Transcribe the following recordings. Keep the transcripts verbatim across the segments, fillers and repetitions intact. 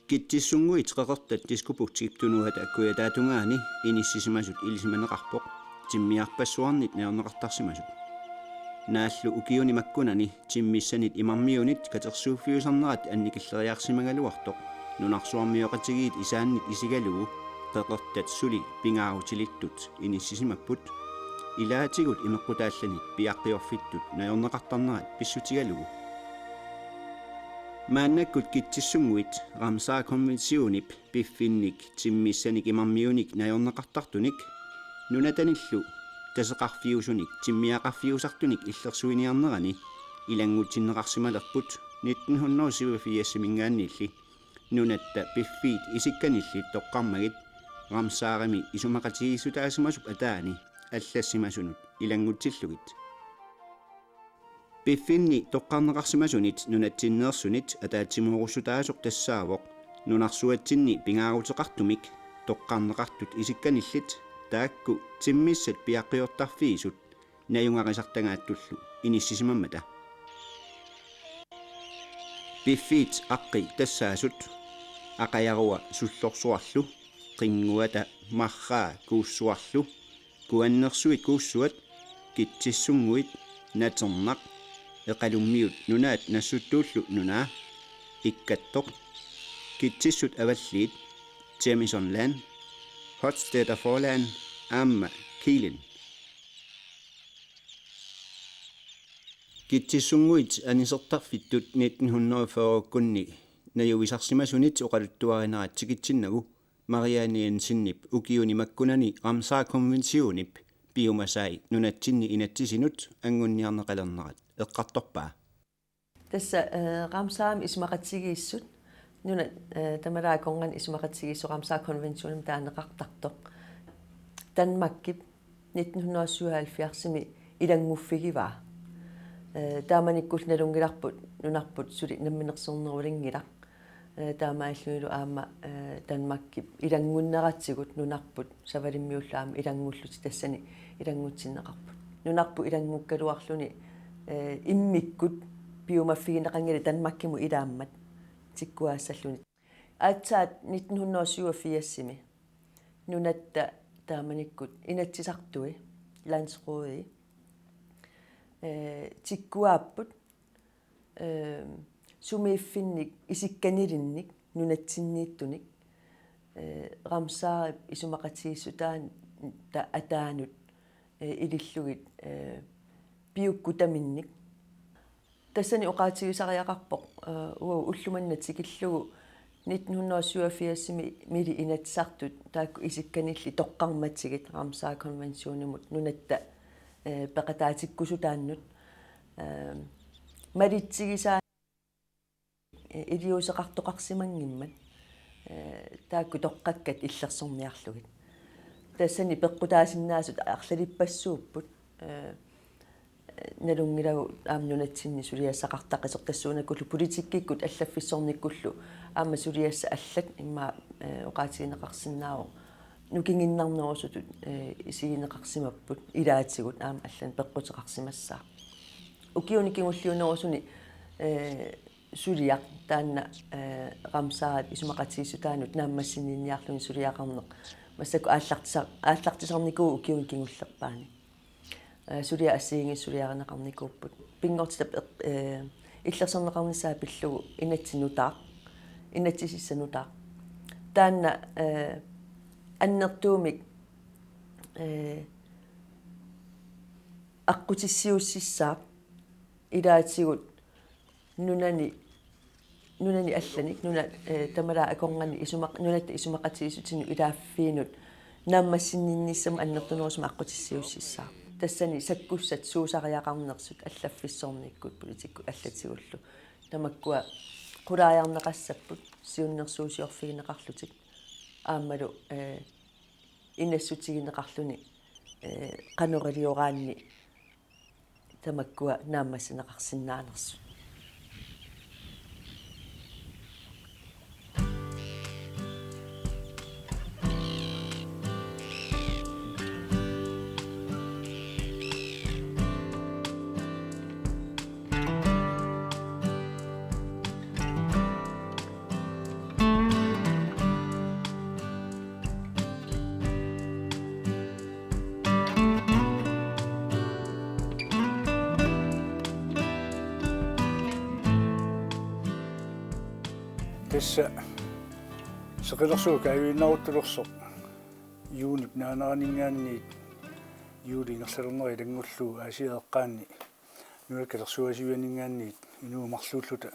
Kitsissunnguit qeqertat Diskobugtip tunuata kujataatungaani inissisimasut ilisimaneqarpoq timmiarpassuarnit najorneqartarsimasut. Naallu ukiuni makkunani timmissanit imarmiunit katersuuffiusarnerat annikilleriarsimagaluartoq nunarsuarmioqatigiit isaannit isigalugu qeqertat suli pingaarutilittut inissisimapput, ilaatigut imeqqutaallanit piaqqiorfittut najorneqartarnerat pissutigalugu. Maannakkut Kitsissunnguit Ramsar-konventionip piffinnik timmissanik imarmiunik najorneqartartunik nunatanillu taseqarfiusunik timmiaqarfiusartunik illersuiniarnerani ilanngutsinneqarsimalerput nitten hundrede og syvogfirsimiingaanniilli nunatta piffiit isikkanillit toqqarmagit Ramsarimi isumaqatigiissutaasimasup ataani allassimasunut ilanngutsillugit. Piffinni toqqarneqarsimasunit nunatsinneersunit ataatsimoorussutaasoq tassaavoq nunarsuatsinni pingaaruteqartumik toqqarneqartut isikkanillit taakku timmissat piaqqiortarfiisut najugarisartagaattullu inissisimammata. Piffiit aqqi tassaasut: Aqajarua sullorsuarlu, Qinnguata marraa kuussuarlu, Kuannersuit kuussuat, Kitsissunnguit, Naternaq, Eqalummiut nunaat Nassuttuullu nunaa, Ikkattoq, Kitsissut avalliit, Jamesonland, Hotstedter Forland aamma Kilen. Kitsissunnguit anisertarfittut nitten hundrede fyrrekkunni najuisarsimasunit oqaluttuarinerat tikitsinnagu Marianne Jensenip ukiuni makkunani Ramsar-konventionip piumasai nunatsinni inatsisinut anguniarneqalernerat eqqartorpaa. Tassa, eh, Ramsarimi isumaqatigiissut nuna, eh, tamalaat akornanni isumaqatigiissut Ramsar-konventionimik taaneqartartoq Danmarkip nitten hundrede syvoghalvfjerdsimi ilannguffigivaa. Eh, taamanikkullu nalunngilarput nunarput suli namminersornerulinngilaq. Eh, taamaalillunilu aamma, eh, Danmarkip ilanngunneratigut nunarput Savalimmiullu aamma ilanngullutik tassani ilanngutsinneqarput. Nunarput ilanngukkaluarluni, eh, immikkut piumaffigineqanngilaq Danmarkimut ilaammat tikkuaassalluni. Aatsaat nitten hundrede syvogfirsimi nunatta taamanikkut Inatsisartui, landsrådi, eh, tikkuaapput, eh, sumiiffinnik isikkanilinnik nunatsinniittunik, eh, Ramsarip isumaqatigiissutaata ataanut, eh, ilillugit, eh, piukkutaminnik. Tassani oqaatigisariaqarpoq, eh, uagut ulloq manna tikillugu nitten hundrede syvogfirsimi mili Inatsisartut taakku isikkanillit toqqarmatigit Ramsar-konventionimut nunatta, eh, peqataatikkusutaannut, eh, malitsigisaa-, eh, iliuuseqartoqarsimanngimmat, eh, taakku toqqakkat illersorniarlugit. Tassani peqqutaasinnaasut arlalippassuupput, eh, nalunngilagut aamma nunatsinni suliassaqartaqisoq tassuunakullu politikkikkut allaffissornikkullu aamma suliassat allat immaqa, eh, oqaatigineqarsinnaavoq nukinginnarnerusutut, eh, isigineqarsimapput ilaatigut aamma allanik peqquteqarsimassaaq. Ukiuni kingulliunerusuni, eh, suliaq taanna, eh, Ramsarip isumaqatigiissutaanut naammassininniarluni suliaqarneq massakkut aallartisa-, aallartisarnikuuvoq ukiuni kingullerpaani. Eh, suliaq assigiinngitsut suliarineqarnikuupput. Pinngortitap eq-, eh, illersorneqarnissaa pillugu inatsit nutaaq, inatsisissaq nutaaq. Taanna, eh, annertuumik, eh, aqqutissiuussissaaq ilaatigut nunani, nunani allanik, nuna, eh, tamalaat akornanni isumaq-, nunatta isumaqatigiissutinnut ilaaffiinut naammassininnissamut annertunerusumik aqqutissiuussissaaq. Tassani sakkussat suusariaqarnersut allaffissornikkut politikkut allatigullu. Tamakkua qulaajarneqassapput siunnersuusiorfigineqarlutik. Aammalu, eh, inassutigineqarluni, eh, qanoq ilioraanni tamakkua naammassineqarsinnaanersut. Tassa seqilersuut kaajuinnaruttulersoq juunip naaneraninngaanniit juulip ingerlalernera ilanngullugu Aasiaat eqqaanni Nunatta Katersugaasivianinngaanniit inuit marluulluta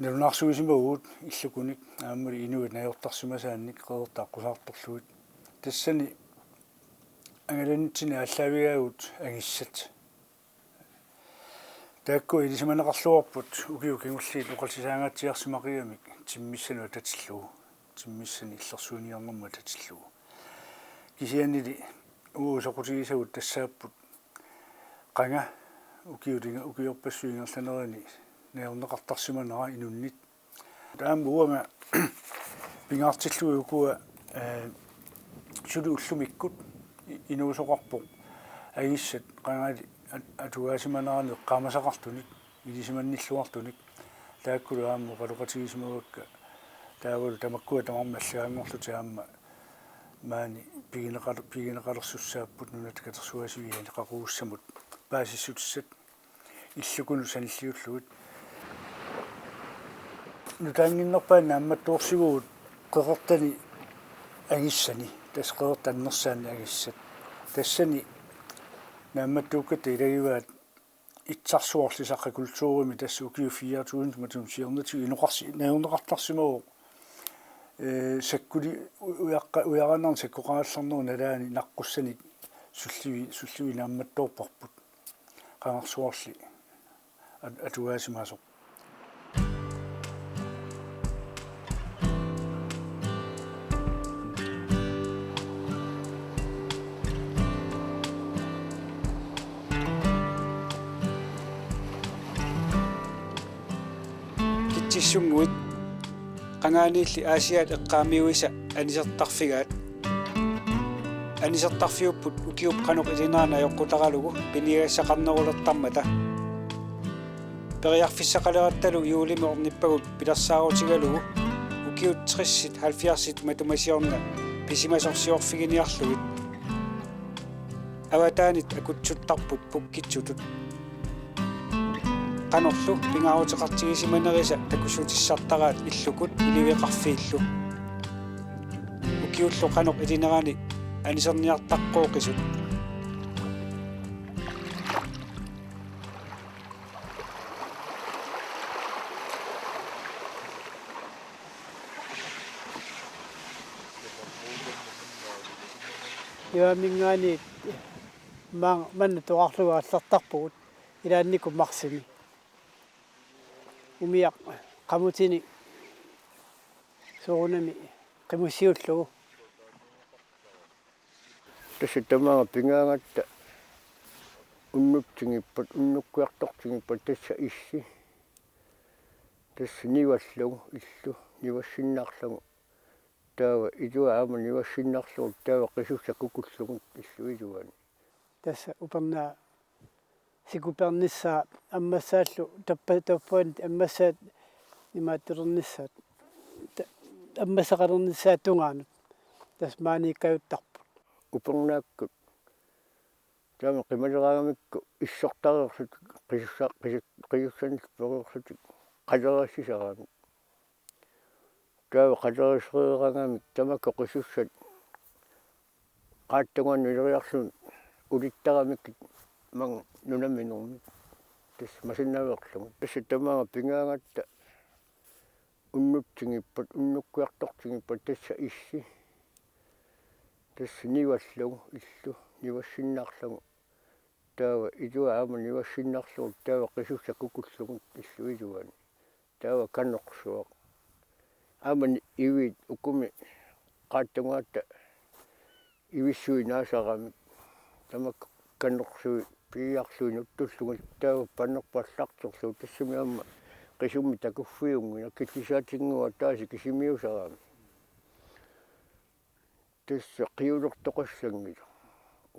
nalunaarsuisimavugut illukunik aammali inuit najortarsimasaannik qeqertat aqqusaartorlugit. Tassani angalanitsinni aallaavigaagut angissat. Taakku ilisimaneqarluarput ukiut kingulliit oqallisaangaatsiarsimaqigamik timmissanut atatillugu, timmissanik illersuiniarnermut atatillugu. Kisiannili uagut soqutigisagut tassaapput qanga ukiulinga ukiorpassuit ingerlanerini najorneqartarsimanera inunnit. Taama uanga pingaartillugit ukua, eh, suli ullumikkut i-, inuusoqarpoq angissat qangali at-, atugaasimaneranut eqqaamasaqartunik, ilisimannilluartunik, taakkulu aamma oqaloqatigisimavakka, taavalu tamakkua tamarmik allaganngorlutik aamma maani pigineqal-, pigineqalersussaapput Nunatta Katersugaasiviani qaqugussamut paasissutissat illukunut sanilliullugit. Nutaannginnerpaat naammattoorsivugut qeqertani angissani, tassa qeqertat annersaanni angissat. Tassani naammattuukkatta ilagivaat itsarsuarli Sakka Kulturimi tassa ukiut fire tusind matuma siornatigut inoqarsi-, najorneqartarsimavoq, eh, sakkuli u-, ujakka-, ujaranarni sakkoqarallarnerup nalaani naqqussanik sullivi-, sullivi naammattoorparput. Qangarsuarli at-, atugaasimasoq. Kitsissunnguit qangaaniilli Aasiaat eqqaamiuisa anisertarfigaat. Anisertarfiupput ukiup qanoq ilinerani ajoqutaralugu piniagassaqarnerulertarmata. Periarfissaqalerattalu juulimi ornippagut pilersaarutigalugu ukiut tressit halvfjerdsit matuma siorna pisimasorsiorfiginiarlugit. Avataanit akutsuttarput pukkitsutut. Qanorlu pingaaruteqartigisimanerisa takussutissartaraat illukut iliveqarfiillu. Ukiullu qanoq ilinerani aniserniartaqqooqisut. Juuminngaanniit ma-, manna toqarlugu aallartarpugut ilaannikkut marsimi. Umiaq qamutini soorunami qimussiullugu. Tassa tamaanga pigaangatta unnutsinngippat, unnukkiartortinngippat tassa issi. Tassa nivallugu illu, nivassinnarlugu. Taava ilua aamma nivassinnarlugu, taava qisussat kukullugit illu iluani. Tassa upernaaq sikupernissaa ammassaallu tappa-, tappaani ammassaat imaattulernissaat. Ta-, ammassaqalernissaat tungaanut. Tassa maaniikkajuttarput. Upernaakkut taama qimaleraangamikku issortareersutik qisussa-, qisu-, qisussanillu pereersutik qalerassisaraanni. Taava qalerassisaraangamik tamakku qisussat qaattungaannut ileriarlugit ulittaramik maanga nunaminermik. Tassa masannaveerlugit. Tassa tamaanga pigaangatta unnutsinngippat, unnukkiartortinngippat tassa issi. Tassa nivallugu illu, nivassinnarlugu. Taava ilua aamma nivassinnarlugu, taava qisussat kukullugit illu iluani. Taava kanorsuaq. Aamma ni-, iviit ukumi qaattungaata ivissuit naasaramik. Tamakku kanorsuit piiarlugit nutsullugit taava panerpallarterlugu tassami aamma qisummi takuffiunngilaq killisaatinnguaq taasi kisimiusarami. Tassa qiulertoqassanngilaq.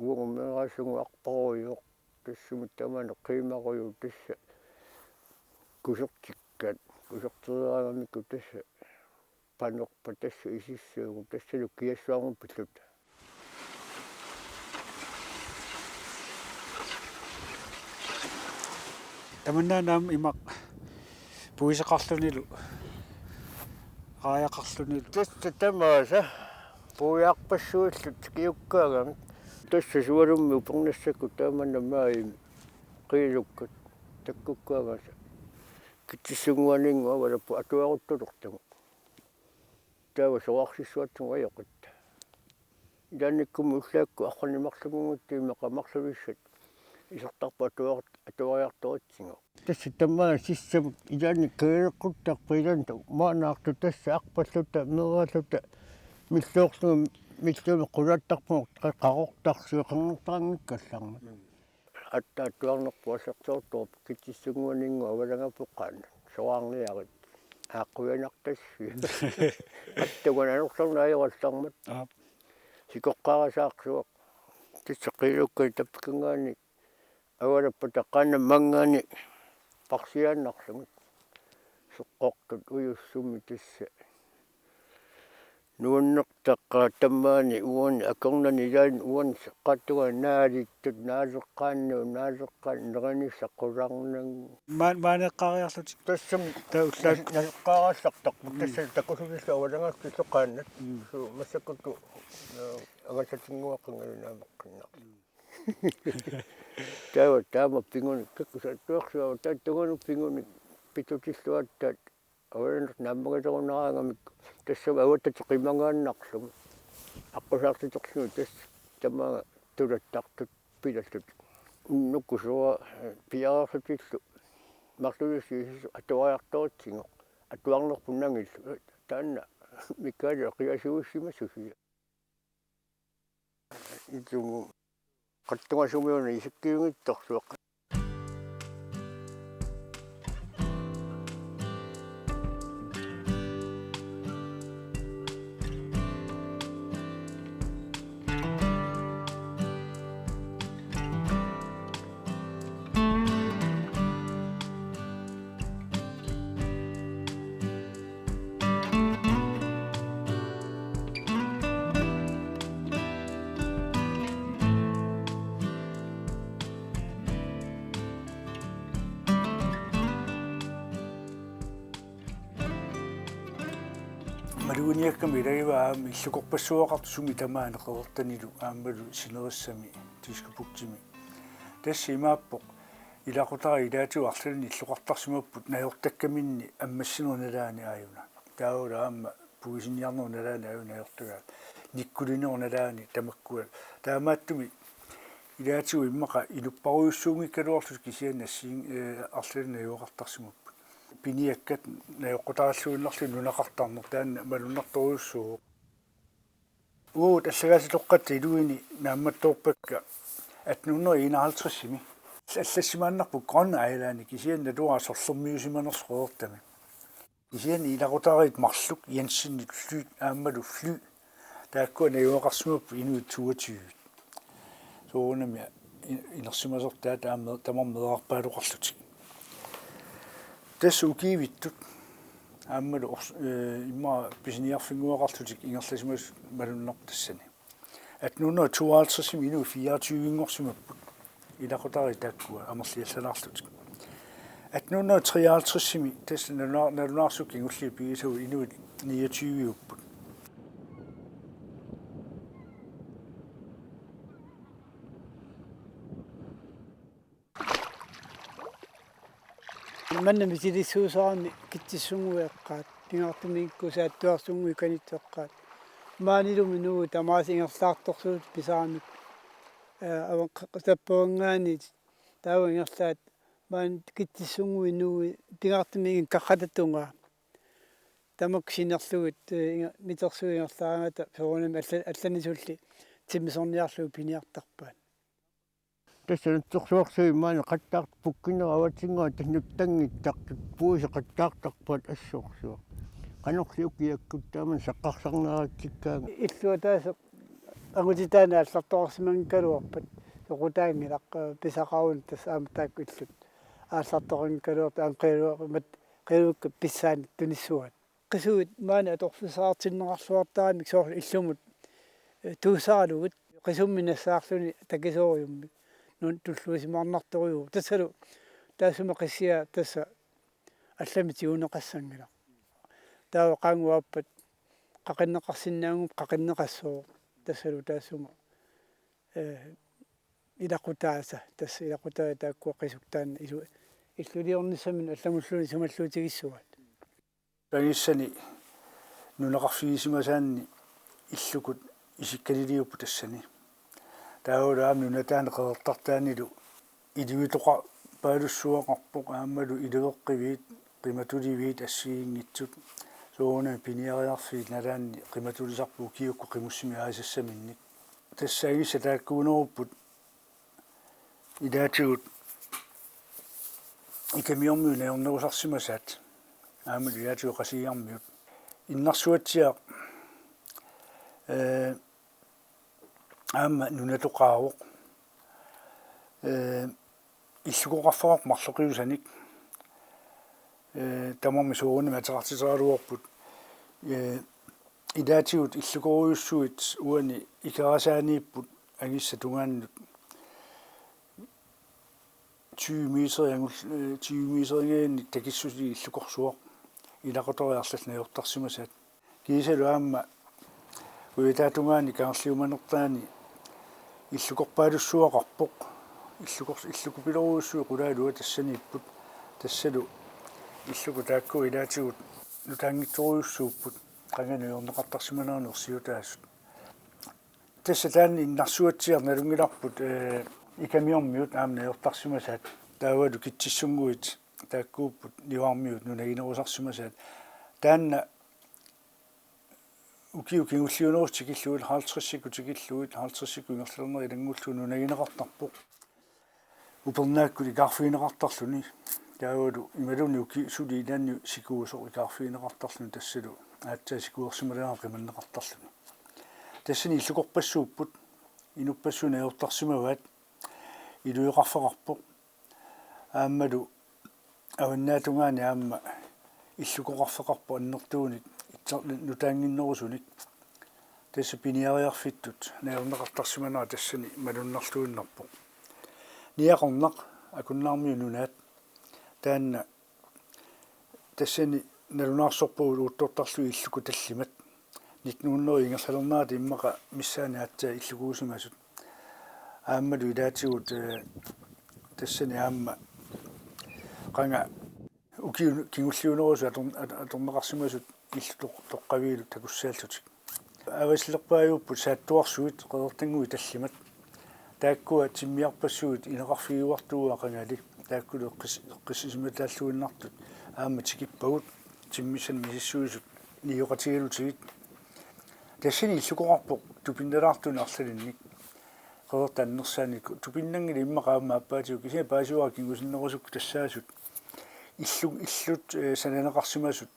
Uagut meeraasunga arparujoq. Tassami tamaani qiimarujoq tassa kusertikkat. Kusertereeraangamikku tassa panerpat tassa isissuugut tassalu kiassuarmut pilluta. Tamannaana aamma imaq puiseqarlunilu Qaajaqarlunilu. Tassa tamaasa puiarpassuillu tikiukkaangamik. Tassa sualummi upernassakkut taamannamaaim qiilukkat takkukkaangasa. Kitsissunnguaninnguaq avalappoq atuaruttulertagut. Taava sorarsissuatsugut ajoqit. Ilaannikkummi ullaakkut arrani marlunngitsuit immaqa marlulissat isertarput atuar-, atuariartoritsigu. Tassa tamaat sissamut ilaanni kajuleqquttarput ilaanni maannaartut tassa arpalluta meeraalluta milluorlugu milluumi qulaattarpugut qa-, qaqortarsuit qernertaranngikkallarmat. Aatsaat atuarnerput assersuuttorput kitsissunnguaninnguaq avalagappoq qaannat. Soraarniarit. Aaqquianartassi. Attugan anorlerneq ajorallarmat. Aap. Sikoqqaarasaarsuaq. Tassa qiilukkat tappikanngaanniit. Avalappata qaannat maanngaanniit. Parsiaannarlugit. Soqqortut ujussummi tassa. Nuannertaqaaq tamaani uani akornanni ilaanni uani seqqattuga naalittut naaleqqaannut naaleqqaannut nerinissaq qularnanngilaq. Maan-, maaneqqaariarlutik. Tassami taava ullaak. Nas-, naseqqaarallartarput. Mm. Tassa takusutillu avalagatillu qaannat. Mm. Suu, massakkutut, eh, angasatinnguaqanngilaq naameqqinnaq. Taava taama pingunik kakkusattuarsuaq taava tungaanut pingunik pitutilluattaat. Avanut naammagilerunaaraangamik tassami avattatik qimagaannarlugit. Aqqusaartiterlugit tassa tamaanga tulattartut pilallutik. Unnukkut sua piareerlutillu. Marlulissi atuariartoritsigu. Atuarnerput nangillu. Taanna Mikael qiasuussimasusia. Itugu. Qattungasumiuna isikkiunngitsorsuaq. Maluginiakkami ilagivaat aamma illukorpassuaqartut sumi tamaani Qeqertanilu aammalu sinerissami Diskobugtimi. Tassa imaappoq ilaqutariit ilaatigut arlalinnik illoqartarsimapput najortakkaminni ammassinerup nalaani aajuna. Taavalu aamma puisinniarnerup nalaani aajuna najortagaat. Nikkulinerup nalaani tamakkua. Taamaattumik ilaatigut immaqa ilupparujussuunngikkaluarlutik kisianni assigiin-, eh, arlalinnik najugaqartarsimapput. Piniakkat najoqqutaralluinnarlugit nunaqartarneq taanna malunnartorujussuuvoq. Uagut allagaatitoqqatta iluini naammattoorpakka atten hundrede enoghalvtredsimi. Allassimaannarpoq Grøn Island kisianni naluara sorlermiusimanersoq Qeqertami. Kisianni ilaqutariit marluk Jensenit Fly aammalu Fly. Taakkua najugaqarsimapput inuit toogtyve. Soorunami i-, inersimasortaat aamma tamarmik meerarpaaloqarlutik. Tassa ukiivittut aammalu ors-, eh, immaqa pisiniarfinnguaqarlutik ingerlasimasut malunnarpoq tassani. Atten hundrede tooghalvtredsimi inuit fireogtyvenngorsimapput. Ilaqutariit taakkua amerliallalaarlutik. Atten hundrede treoghalvtredsimi tassa naluna-, nalunaarsukkut kingulliit pigisavut inuit niogtyveupput. Manna misilissuusarami Kitsissunnguit eqqaat, pingaartumik Saattuarsunnguit Kanittoq eqqaat. Maanilumi nuup tamaasa ingerlaartorsuusup pisaramik, eh, avan q-, q-, Tappuanngaanniit taava ingerlaat maani Kitsissunnguit nuup pingaartumik Qarqatatungaa. Tamakku sinerlugit, eh, inga-, mitersuut ingerlaaraangata soorunami alla-, allanisulli timmisorniarlugu piniartarpaat. Tassa nutsersuarsuit maani qattaartut pukkinnerat avatanngua tassa nutsanngittartut puisit qattaartarpaat assorsuaq. Qanorli ukiakkut taamani saqqarsarneratsikkaangat. Illuataaseq angutitaani aallartoqarsimanngikkaluarpat soqutaanngilaq, eh, pisaqaruni tassa aamma taakku illut aallartoqanngikkaluartut aamma qilu-, mat-, qiluakkat pissaannik tunissuaat. Qisuit maani atorfissaqartinneqarluartaramik soorlu illumut, eh, tuussaralugit qisummi nassaarluni takisooriummik nun tulluusimaarnartorujuuvoq. Tassalu taassuma qissiaa tassa allamik tiguneqassanngilaq. Taava qaannguappat qaqinneqarsinnaanngooq qaqinneqassooq tassalu taassuma, eh, ilaqutaasa, tassa ilaqutaasa taakkua qisuk taanna ilu-, illuliornissaminut allamulluunniit isumalluutigissuaat. Angissani nunaqarfigisimasaanni illukut isikkaliliupput tassani. Taavalu aamma nunataani qeqertartaanilu ilivitoqarpaalussuaqarpoq aammalu ilueqqiviit, qimatuliviit assigiinngitsut. Soorunami piniariarfiit nalaanni qimatulisarput ukiukkut qimussimik aasassaminnik. Tassa angissat taakkuunerupput ilaatigut Ikamiormiut najornerusarsimasaat aamma ilaatigut Qasigiarmiut. Innarsuatsiaq, eh, aamma nunatoqaavoq. Eh, illukoqarfeqarpoq marloqiusanik. Eh, tamarmik soorunami ateqartitaraluarput. Eh, ilaatigut illukorujussuit uani ikerasaaniipput angissat tungaannut tyve meter angul-, eh, tyve meterinngaanniit takissusilik illukorsuaq ilaqutariit arlallit najortarsimasaat. Kiisalu aamma Kujataatungaani Kangerliumanertaani illukorpaalussuaqarpoq. Illukor-, illukupilorujussui qulaaluat tassaniipput. Tassalu illukut taakku ilaatigut nutaanngitsorujussuupput qanga najorneqartarsimaneranut ersiutaasut. Tassa taanna innarsuatsiaq nalunngilarput, eh, Ikamiormiut aamma najortarsimasaat taavalu Kitsissunnguit taakkuupput Niuarmiut nunaginerusarsimasaat. Taanna ukiut kingulliunerusut tikillugit, halvtredsikkut tikillugit, halvtredsikkut ingerlalernerit ilanngullugu nunagineqartarpoq. Upernaakkut ikaarfigineqartarluni. Taavalu imaluunniit ukiut suli ilaanni sikuusoq ikaarfigineqartarluni tassalu aatsaat sikuersimaleraangat qimanneqartarluni. Tassani illukorpassuupput, inuppassuit najortarsimavaat, ilueqarfeqarpoq. Aammalu avannaatungaani aamma illukoqarfeqarpoq annertuunik itser-, nutaannginnerusunik. Tassa piniariarfittut najorneqartarsimanera tassani malunnarluinnarpoq. Niaqornaq Akunnaarmiut Nunaat taanna tassani nalunaarsorpagut uuttortarlugit illukut tallimat. Nitten hundrede ingerlalernerata immaqa missaani aatsaat illukuusimasut. Aammalu ilaatigut, eh, tassani aamma qanga ukiut kingulliunerusut ator-, at-, atorneqarsimasut illut toq-, toqqaviilu takussaallutik. Avasilerpaajuupput Saattuarsuit, Qeqertannguit tallimat. Taakkua timmiarpassuit ineqarfigiuartuuaat qangali. Taakkulu eqqis-, eqqissisimataalluinnartut aamma tikippagut timmissanik misissuisut niueqatigalutigit. Tassani illukoqarpoq tupinnalaartunik arlalinnik. Qeqertat annersaannik tupinnanngilaq immaqa aamma aappaatigut kisianni paasivara kingusinnerusukkut tassaasut. Illu-, illut, eh, sananeqarsimasut.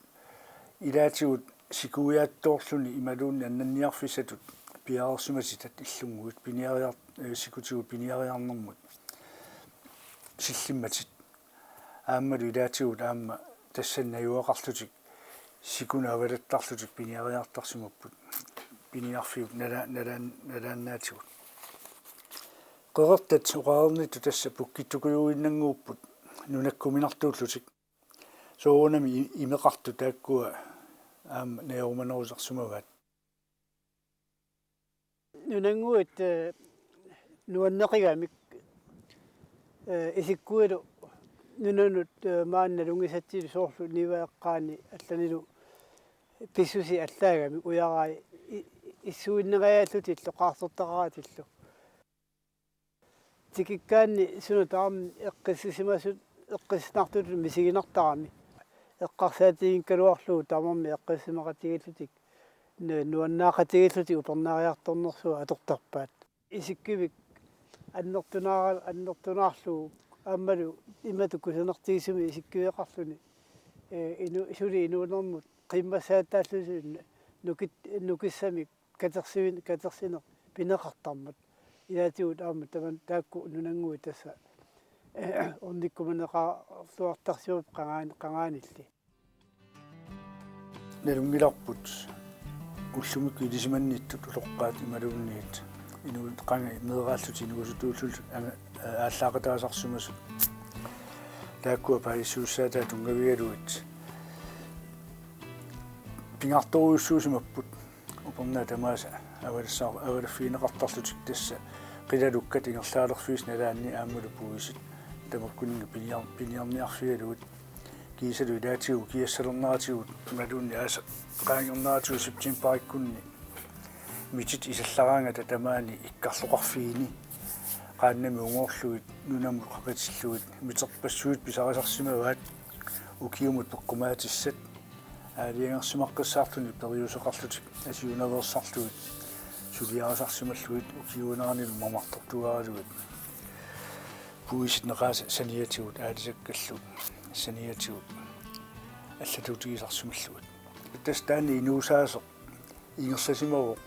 Ilaatigut sikuiaattoorluni imaluunniit annanniarfissatut piareersimatitat illunnguit piniariar-, eh, sikutigut piniariarnermut sillimmatit. Aammalu ilaatigut aamma tassani najugaqarlutik sikunut avalattarlutik piniariartarsimapput. Piniarfiup nala-, nala-, nalaannaatigut. Qeqertat oqareernittut tassa pukkitsukujuinnannguupput nunakkuminartuullutik. Soorunami i-, imeqartut taakkua aamma najorumanerusarsimavaat. Nunannguit, eh, nuanneqigamik, eh, isikkuilu nunanut, eh, maani nalunngisatsilu soorlu Niua eqqaani allanilu pissusia allaagamik ujarai i-, issuinneriaallutillu qaarsortaqaratillu. Tikikkaanni suna tamarmi eqqissisimasut eqqissinartutut misiginartarami. Eqqarsaatiginngikkaluarlugu tamarmi eqqissisimaqatigiillutik, nu-, nuannaaqatigiillutik upernaariartornersugut atortarpaat. Isikkivik annertunaara-, annertunaarlugu aammalu imatut kusanartigisumik isikkiveqarluni, eh, inu-, suli inuunermut qimmassaataallutik nukit-, nukissamik katersivin-, katersineq pineqartarmat. Ilaatigut aamma tamanna taakku nunannguit tassa ornikkumaneqarluartarsimapput qangaan-, qangaanilli. Nalunngilarput ullumikkut ilisimannittut utoqqaat imaluunniit inuit qanga meeraallutik inuusuttuullutik anga-, aallaaqataasarsimasut. Taakkua paasissuussaataat tunngavigalugit Pingaartorujussuusimapput upernaat tamaasa avalassaa-, avalaffigineqartarlutik tassa qilalukkat ingerlaalerfiisa nalaanni aammalu puisit tamakkununnga piniar-, piniarniarfigalugit kiisalu ilaatigut ukiassalerneratigut imaluunniit aasaq qaangerneratigut septembarikkunni mitit isallaraangata tamaani ikkarloqarfigini qaannamik ungoorlugit nunamut qaqitillugit miterpassuit pisarisarsimavaat ukiumut toqqumaatissat aalajangersimaqqissaarluni periuseqarlutik asiunaveersarlugit suliarisarsimallugit ukiuuneranilu mamartortuaralugit puisit neqaasa saniatigut aalisakkallu saniatigut allatuutigisarsimallugit. Tassa taanna inuusaasoq ingerlasimavoq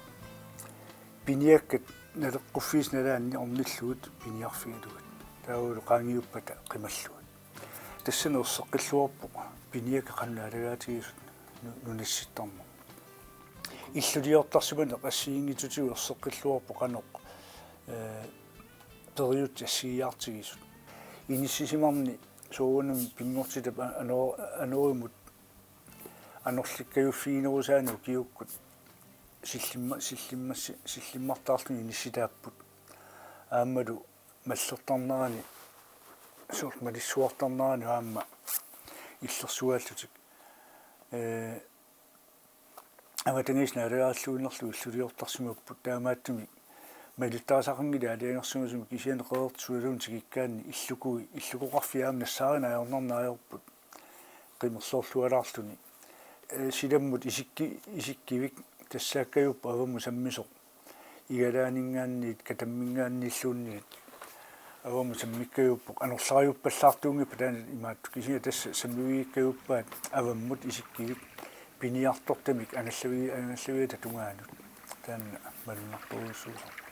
piniakkat naleqquffiisa nalaanni ornillugit piniarfigalugit. Taavalu qaangiuppata qimallugit. Tassani erseqqilluarpoq piniakkat qanoq naalagaatigisut nu-, nunissittarneq. Illuliortarsimaneq assigiinngitsutigut erseqqilluarpoq qanoq, ee, periutsit assigiiaartigisut. Inissisimanni soorunami pinngortitap a-, ano-, anorimut anorlikkajuffiginerusaanik ukiukkut sillimma-, sillimmassi-, sillimmartaarluni inissitaapput. Aammalu mallertarnerani, soorlu malissuartarnerani aamma illersuaallutik. Ee, avatangiisit naalagaalluinnarlugit illuliortarsimapput taamaattumik malittarisaqanngilaq aalajangersimasumik kisianni qeqertaq sualuunniit tikikkaanni illukui-, illukoqarfiit aamma nassaarineq ajornarneq ajorput qimerloorlualaarluni. Ee, silammut isikki-, isikkivik tassaakkajuppoq avammut sammisoq. Igalaaninngaanniit katamminngaanniilluunniit avammut sammikkajuppoq anorlariuppallaartuunngippat taanna imaattoq kisianni tassa sammivigikkajuppaat avammut isikkivik piniartortamik angallavi-, angallagata tungaanut. Taanna malunnartorujussuusoq.